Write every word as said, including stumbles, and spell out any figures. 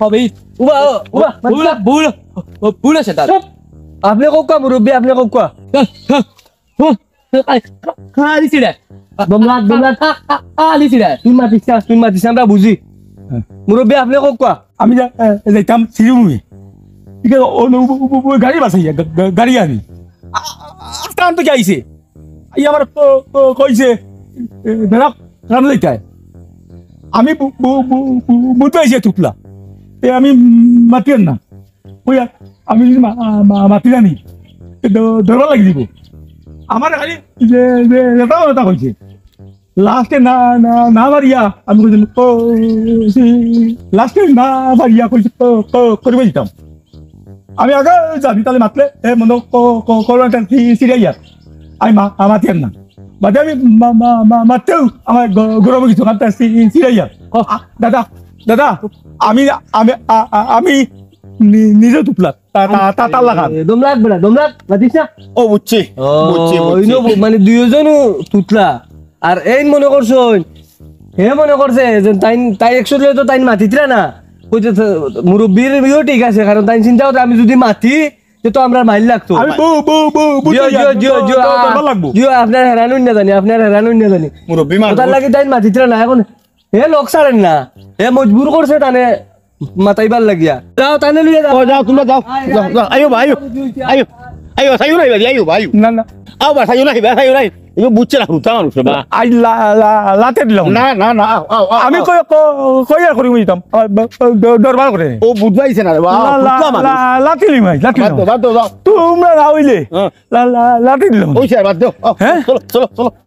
হবে। উবা, ও, উবা, ভুল, ভুল, ও, ভুল আছে তার। চুপ। আপনে কউক্কা মুরব্বি, আপনে কউক্কা। হ্যাঁ, হ্যাঁ, হ্যাঁ, হ্যাঁ, আলি ছিড়ে। দমলাত, দমলাত। আ, আ, আ, আলি ছিড়ে। তুই মাতিস না, তুই মাতিস না, আমরা বুঝি। হ্যাঁ। মুরব্বি, আপনে কউক্কা। আমি যা-, এ, যাইতাম শ্রীভূমি। ঠিক আছে, ও, ও, ও, ও, ও, গাড়ি বাসাইয়া, গা-, গা-, গাড়ি আনি। আ, আ, আ, আস্তে আনতে কি আইছে? এই আমার ক-, ক-, কইছে, এ, দাদা, কারণ যাইতায়। আমি বু-, বু-, বু-, বু-, বুঝতে আইছি তুতলা। এ, আমি মাতিয়ার না। কইয়া, আমি যদি মা-, মা-, মাতি জানি, এ দ-, দরবার লাগি দিব। আমার খালি যে, যে, যেটা ওটা কইছে। লাস্টে না, না, না পারিয়া আমি কইছি, "ও, সি-," লাস্টে না পারিয়া কইছি, "ও, ও," করিব দিতাম। আমি আগে জানি, তাহলে মাতলে, এ, মনে ক-, ক-, করো একটা সি-, সিরিয়াল। আমি মা-, মা-, মাতিয়ার না। বাদে আমি মা-, মা-, মা-, মাতেও আমার গ-, গরম কিছু, কারণ তার সি-, সিরিয়াল। ও। আ, দাদা, দাদা, আমি, আমি, আ, আ, আমি নি-, নিজে তুতলা। তা, তা, তা, তা লাগান। এ, দমলাত বেটা, দমলাত, মাতিস না? ও, বুঝছি, ও, বুঝছি, বুঝছি। ইনো ব-, মানে দুইজনও তুতলা। আর এইন মনে করছইন, হে মনে করছে যে তাইন, তাই একশো দিলে তো তাইন মাতিতরা না। কইতে তো মুরব্বির ইয়েও ঠিক আছে, কারণ তাইন চিন্তা করতে আমি যদি মাতি, তে তো আমরা মাইর লাগতো। আমি বউ, বউ, বউ, বউ, জিও, তো জিও, ইয়া, জিও, তো, জিও, তো, আ, তো লাগবো। জিও, আপনার হেরান অইন না জানি, আপনার হেরান অইন না জানি। মুরব্বি মানুষ। ওটার লাগি তাইন মাতিতরা না, এখন হে লোক ছাড়েন না, হে মজবুর করছে তানে মাতাইবার লাগিয়া। যাও, তানে লইয়া যাও। ও, যাও, তোমরা যাও। যাও, যাও। আইও বা, আইও। আইও। আইও, চাইও না, আইও, আইও বা, আইও। না, না। আও বা, চাইও না, আইবা, চাইও না। ইনো বুঝছে না, হুতা মানুষ, বা। আই লা-, লা-, লাতে দিলাম। না, না, না, আও, আও, আও, আমি আও। কই, ক-, কই আর করি বুঝতাম। আ, ব-, ব-, দ-, দরবার করে। ও বুঝবাইছে না রে, বা, লা-, লা-, হুতা মানুষ। লা-, লাতে দিলাম, লাতে বাদ দিলাম। দেও, বাদ দেও, যাও। তোমরা না অইলে, হ্যাঁ। লা-, লা-, লাতে দিলাম। ওই স্যার, বাদ দেও। আও, হ্যাঁ? চলো, চলো, চলো।